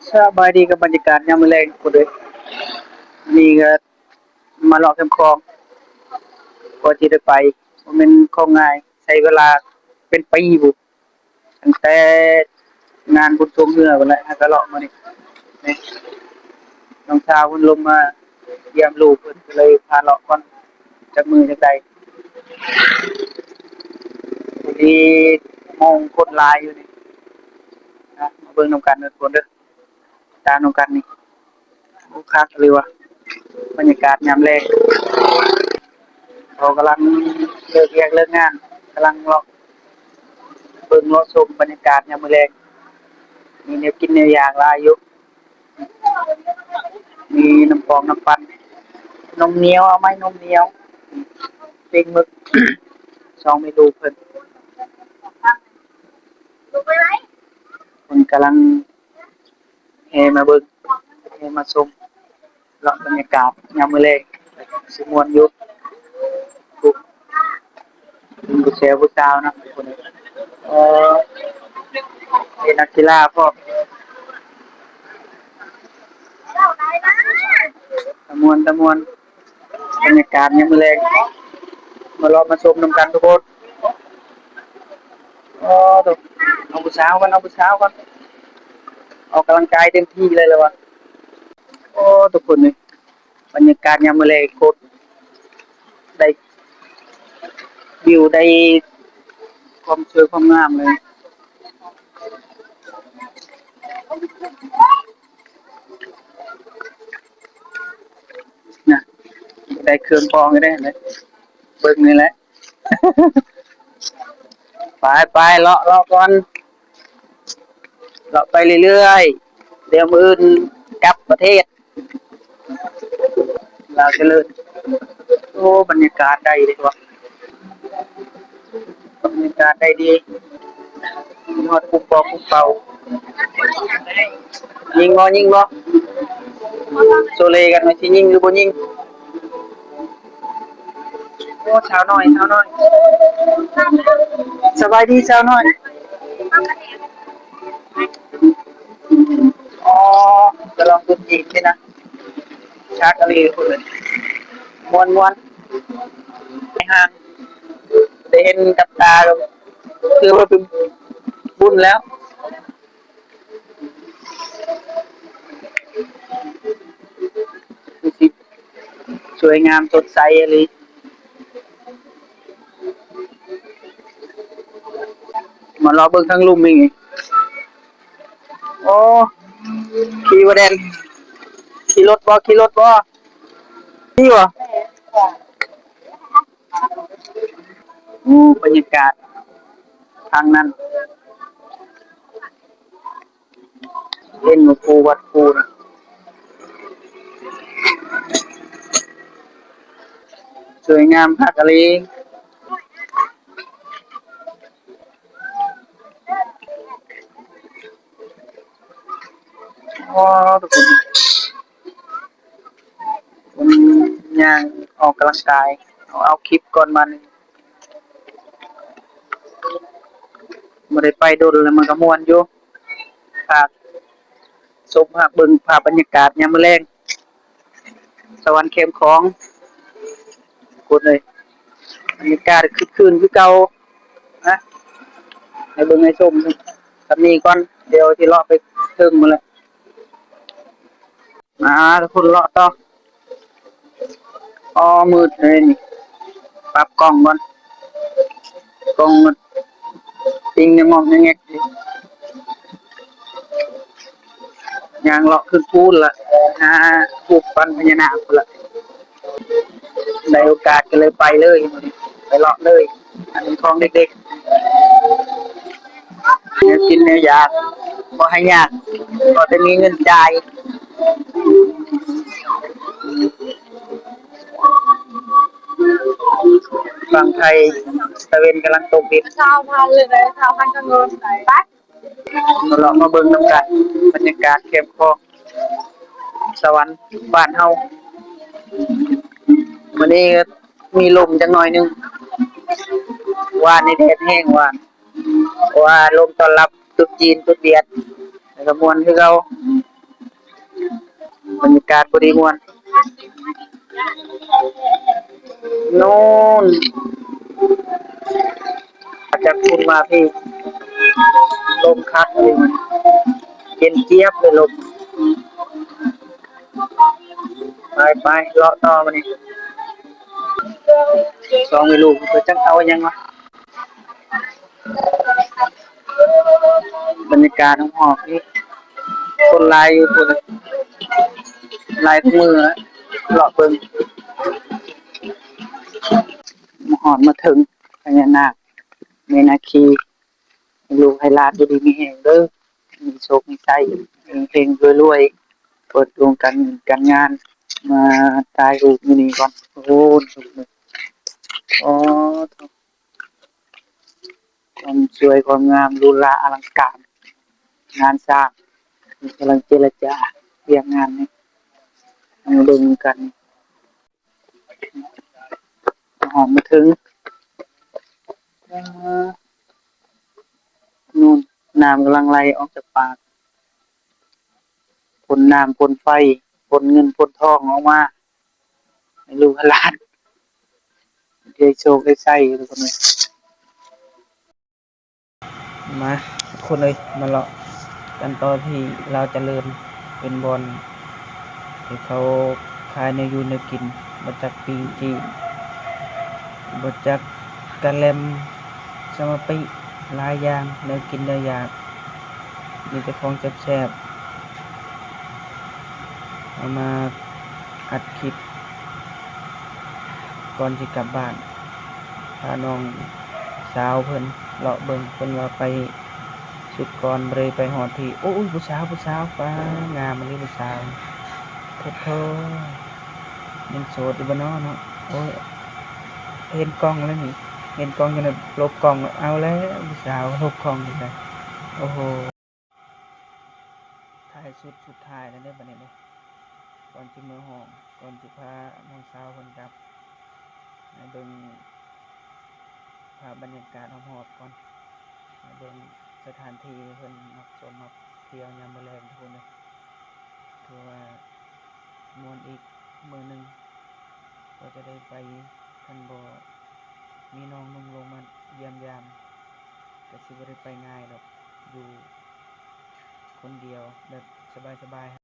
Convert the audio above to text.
ສະບາຍດີກັບບັນຍາກາດຍາມມື້ແລງທຸກຄົນເອີຍ. ນີ້ກໍມາເລາະແຄມຂອງ ກວ່າຊິໄດ້ໄປ ບໍ່ແມ່ນຂອງງ່າຍ ໃຊ້ເວລາເປັນປີພຸ້ນ ຕັ້ງແຕ່ງານບຸນຊ່ວງເຮືອພຸ້ນແຫຼະ ຫາກະເລາະມານີ້. ນີ້ ນ້ອງສາວເພິ່ນລົງມາຢ້ຽມລູກເພິ່ນ ກໍເລີຍພາເລາະກ່ອນ ຈັກມື້ຈັກໃດ. ພໍດີໂມງຄົນຫຼາຍຢູ່ນີ້ນະ ມາເບິ່ງນຳກັນເດີທຸກຄົນເດີ ຕາມນຳກັນນີ້. ໂອ້ ຄັກອີ່ຫຼີວ່າ ບັນຍາກາດຍາມແລງ ເຂົາກຳລັງເລີກວຽກເລີກງານ ກຳລັງເລາະເບິ່ງເລາະຊົມບັນຍາກາດຍາມມື້ແລງ. ມີແນວກິນແນວຢາກຫຼາຍຢູ່ ມີນ້ຳປອງນ້ຳປັ່ນ ນົມໜຽວ ເອົາໄໝ? ນົມໜຽວ ປີ້ງໝຶກ ສອງແມ່ລູກເພິ່ນ ເພິ່ນກຳລັງແຫ່ມາເບິ່ງ ແຫ່ມາຊົມ ເລາະບັນຍາກາດຍາມມື້ແລງ ຊິມ່ວນຢູ່ ຜູ້ແຊວຜູ້ສາວນຳ ເອີ ເປັນນັກກິລາພ້ອມ ຕາມ່ວນ ຕາມ່ວນ ບັນຍາກາດຍາມມື້ແລງ ມາເລາະມາຊົມນຳກັນທຸກຄົນ. ໂອ້ ໂທ້ ເອົາຜູ້ສາວກ່ອນ ເອົາຜູ້ສາວກ່ອນ ອອກກຳລັງກາຍເຕັມທີ່ເລີຍລະວ່າ. ໂອ້ ທຸກຄົນເອີຍ ບັນຍາກາດຍາມມື້ແລງໂຄດໄດ້ວິວ ໄດ້ຄວາມສວຍຄວາມງາມເລີຍ. ນະ ໄດ້ເຄື່ອງຂອງຢູ່ເດ້ ເບິ່ງນີ້ແຫຼະ. ໄປໆ ເລາະ ເລາະກ່ອນ ເລາະໄປເລື້ອຍໆ ດຽວມື້ອື່ນກັບປະເທດ ລາວຈະເລີນ. ໂອ້ ບັນຍາກາດໄດ້ເດ້ວ່າ ບັນຍາກາດໄດ້ດີ ມີຮອດພູປອກພູເປົ່າ. ຍິງບໍ່? ຍິງບໍ່? ໂຊເລກັນວ່າຊິຍິງຫຼືບໍ່ຍິງ. ໂອ້ ສາວນ້ອຍ ສາວນ້ອຍ ສະບາຍດີສາວນ້ອຍ. ອໍ ກະລອງຕຸດຈີນນີ້ນະ ຄັກອີ່ຫຼີພຸ້ນ ມ່ວນໆ ໃນຫ້າງ ໄດ້ເຫັນກັບຕາກໍຖືວ່າເປັນບຸນແລ້ວ. ຄືຊິສວຍງາມສົດໃສອີ່ຫຼີ. ມາເລາະເບິ່ງທາງລຸ່ມອີກ. ໂອ້ ຂີ່ບໍ່ແດນ ຂີ່ລົດບໍ່? ຂີ່ລົດບໍ່? ຂີ່ບໍ່? ໂອ້ ບັນຍາກາດທາງນັ້ນ ເຫັນວ່າພູວັດພູນະ ສວຍງາມຄັກອີ່ຫຼີ. ອໍ ທຸກຄົນ ເພິ່ນຍ່າງອອກກຳລັງກາຍ ເອົາ ເອົາຄລິບກ່ອນມານີ້ ບໍ່ໄດ້ໄປດົນແລ້ວ ມັນກໍມ່ວນຢູ່ ພາຊົມ ພາເບິ່ງພາບບັນຍາກາດຍາມມື້ແລງ ສະຫວັນແຄມຂອງ ທຸກຄົນເອີຍ ບັນຍາກາດຄຶກຄື້ນຄືເກົ່ານະ ໃຫ້ເບິ່ງໃຫ້ຊົມສ່ຳນີ້ກ່ອນ ດຽວຊິເລາະໄປເທິງພຸ້ນແຫຼະ. ມາ ທຸກຄົນເລາະຕໍ່. ອໍ ມືດເລີຍນີ້ ປັບກ້ອງກ່ອນ ກ້ອງມັນປິງງະງອກງະແງກຢູ່. ຍ່າງເລາະຂຶ້ນພູນລະ ຫາຮູບປັ້ນພະຍານາກພຸ້ນລະ ໄດ້ໂອກາດກໍເລີຍໄປເລີຍ ໄປເລາະເລີຍ. ອັນນີ້ຂອງເດັກໆ ແນວກິນແນວຢາກ ບໍ່ໃຫ້ຍາກ ຂໍແຕ່ມີເງິນຈ່າຍ. ຝັ່ງໄທ ຕາເວັນກຳລັງຕົກດິນ ຊາວພັນເລີຍເດີ ຊາວພັນກໍເງິນໄປ. ມາເລາະມາເບິ່ງນຳກັນ ບັນຍາກາດແຄມຂອງສະຫວັນບ້ານເຮົາ. ມື້ນີ້ມີລົມຈັກໜ້ອຍໜຶ່ງ ວານນີ້ແດດແຮງວານ ເພາະວ່າລົມຕ້ອນຮັບຕຸດຈີນ ຕຸດຫວຽດ ແລ້ວກໍມ່ວນຄືເກົ່າ. ບັນຍາກາດພໍດີມ່ວນ. ໂນ່ນ ມາຈາກພຸ້ນມາພີ້ ລົມຄັກເລີຍ ເຢັນຈຽບເລີຍລົມ. ໄປໆ ເລາະຕໍ່ບາດນີ້ ສອງແມ່ລູກ ເພິ່ນຈັກເອົາຫຍັງວະ. ບັນຍາກາດຮອບໆນີ້ ຄົນຫຼາຍຢູ່ພຸ້ນ ຫຼາຍກວ່າມື້ແລ້ວ ເລາະເບິ່ງ. ມາຮອດມາເຖິງພະຍານາກແມ່ນາຄີ ໃຫ້ລູກໃຫ້ຫຼານຢູ່ດີມີແຮງເດີ ມີໂຊກມີໄຊ ເຮັງໆ ລວຍໆ ເປີດດວງການເງິນການງານ. ມາຖ່າຍຮູບຢູ່ນີ້ກ່ອນ. ໂອ້ ໂອ້ ຄວາມສວຍຄວາມງາມ ຫຼູຫຼາອະລັງການ ງານສ້າງ ກຳລັງເຈລະຈາວຽກງານນີ້ ມາເບິ່ງນຳກັນ. ຫອມມາເຖິງ ເອີ ນູ່ນ ນ້ຳກຳລັງໄຫຼອອກຈາກປາກ ພົ້ນນ້ຳພົ້ນໄຟ ພົ້ນເງິນພົ້ນທອງອອກມາ ໃຫ້ລູກໃຫ້ຫຼານ ໄດ້ໂຊກໄດ້ໄຊ ທຸກຄົນເອີຍ. ມາ ທຸກຄົນເອີຍ ມາເລາະກັນຕໍ່ທີ່ລາວຈະເລີນ ເປັນບ່ອນທີ່ເຂົາຂາຍແນວຢູ່ແນວກິນ ບໍ່ຈັກປີ້ງຈີ່ ບໍ່ຈັກກະແລັມ ສະມາປິ ຫຼາຍຢ່າງ ແນວກິນແນວຢາກ ມີແຕ່ຂອງແຊບໆ. ເອົາມາອັດຄລິບກ່ອນຊິກັບບ້ານ ພານ້ອງສາວເພິ່ນເລາະເບິ່ງ ເພິ່ນວ່າໄປສຸດກ່ອນ ບໍ່ໄດ້ໄປຮອດທີ່ ໂອ້ຍ ຜູ້ສາວ ຜູ້ສາວ ປ້າ ງາມອີ່ຫຼີຜູ້ສາວ ໂທ້ ຍັງໂສດຢູ່ບໍ່ນໍເນາະ. ໂອ້ຍ ເຫັນກ້ອງແລ້ວນີ້ ເຫັນກ້ອງຢູ່ໃນ ຫຼົບກ້ອງ ເອົາແລ້ວ ຜູ້ສາວຫຼົບກ້ອງຢູ່ໃສ ໂອ້ໂຫ. ທ້າຍສຸດ ສຸດທ້າຍແລ້ວເດີບາດນີ້ເດີ ກ່ອນຊິເມືອຫ້ອງ ກ່ອນຊິພານ້ອງສາວເພິ່ນກັບ ໃຫ້ເບິ່ງພາບບັນຍາກາດຮອບໆກ່ອນ ໃຫ້ເບິ່ງສະຖານທີ່ເພິ່ນມັກຊົມມັກທ່ຽວຍາມມື້ແລງ ທຸກຄົນເອີຍ. ຖືວ່າມ່ວນອີກມື້ໜຶ່ງ ກໍຈະໄດ້ໄປ ຄັນບໍ່ມີນ້ອງນຸ່ງລົງມາຢ້ຽມຢາມ ກໍຊິບໍ່ໄດ້ໄປງ່າຍດອກ ຢູ່ຄົນດຽວແບບສະບາຍໆ.